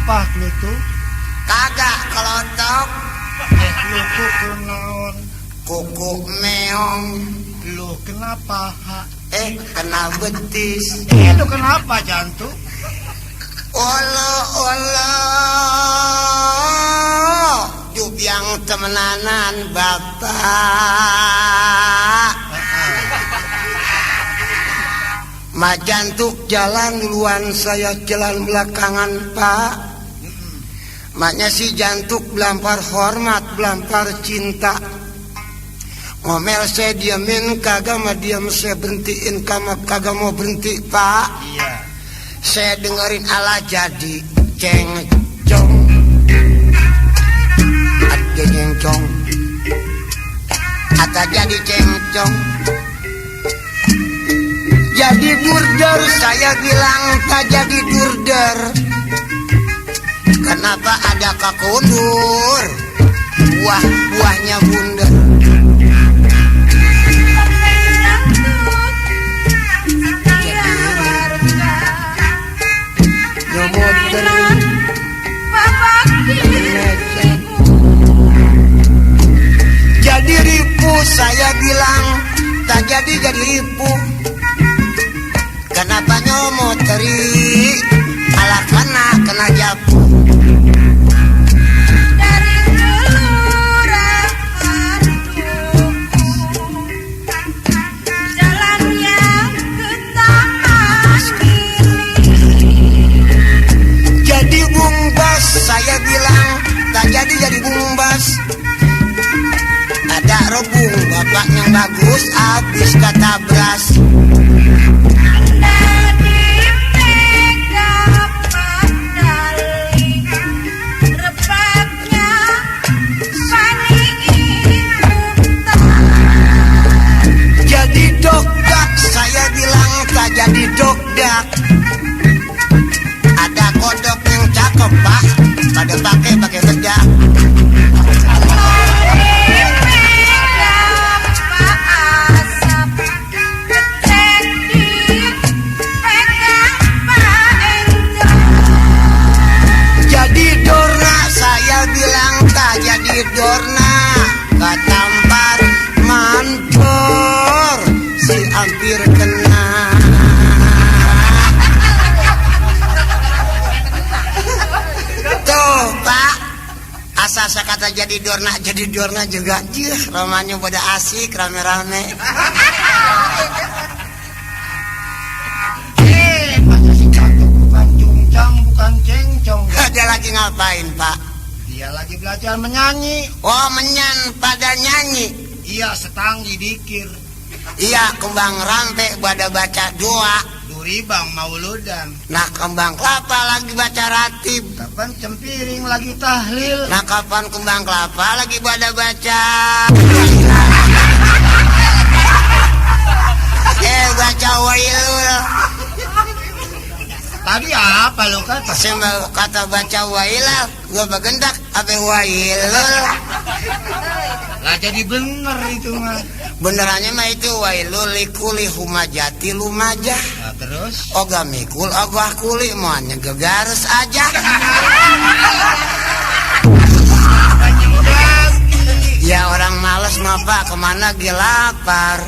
kenapa Klutu? Kagak kelotok. Klutu kunaon? Kuku meong. Lu kenapa ha? Kena betis. Lu kenapa jantung? Olo jubyang temenanan bapak. Majantuk jalan duluan, saya jalan belakangan pak. Maknya si jantuk belampar hormat, belampar cinta. Ngomel saya diamin, kagak mah diam saya berhentiin, kagak mau berhenti pak. Iya. Saya dengerin ala jadi cengcong. Ada cengcong. Ata jadi cengcong. Jadi durder, saya bilang tak jadi durder. Kenapa ada kakundur? Buah-buahnya bundar. Jadi ripu, saya bilang tak jadi ripu. Kenapa nyomoteri? Alah kena japu. Dari kelurahan jalannya ke taman mini. Jadi bungbas, saya bilang tak jadi bungbas. Ada rebung, bapak yang bagus, habis kata beras. Jadi dokdak, saya bilang tak jadi dokdak. Ada kodok yang cakep pak, pada pakai bedak. Jadi dorna, saya bilang tak jadi dorna. Katampar mantor, si hampir kena. Tuh pak, asal saya kata jadi dorna juga. Romanya pada asik, rame-rame. Masa si jantung bukan cungcang, bukan cengcong. Dia lagi ngapain pak? Dia lagi belajar menyanyi. Oh menyan pada nyanyi. Iya, setanggi dikir. Iya, kembang rampe pada baca doa. Duribang mauludan. Nah kembang kelapa lagi baca ratib. Kapan cempiring lagi tahlil. Nah kapan kembang kelapa lagi pada baca. Baca wailul. Tadi apa lo kata? Saya kata baca wailul, gua bagendak apa wailul. Lah jadi bener itu mah. Benerannya mah itu wailul likuli humajati lumajah. Nah, terus? Oga mikul ogah kuli moanya gegares aja. Ya orang males mah pak, kemana ge lapar.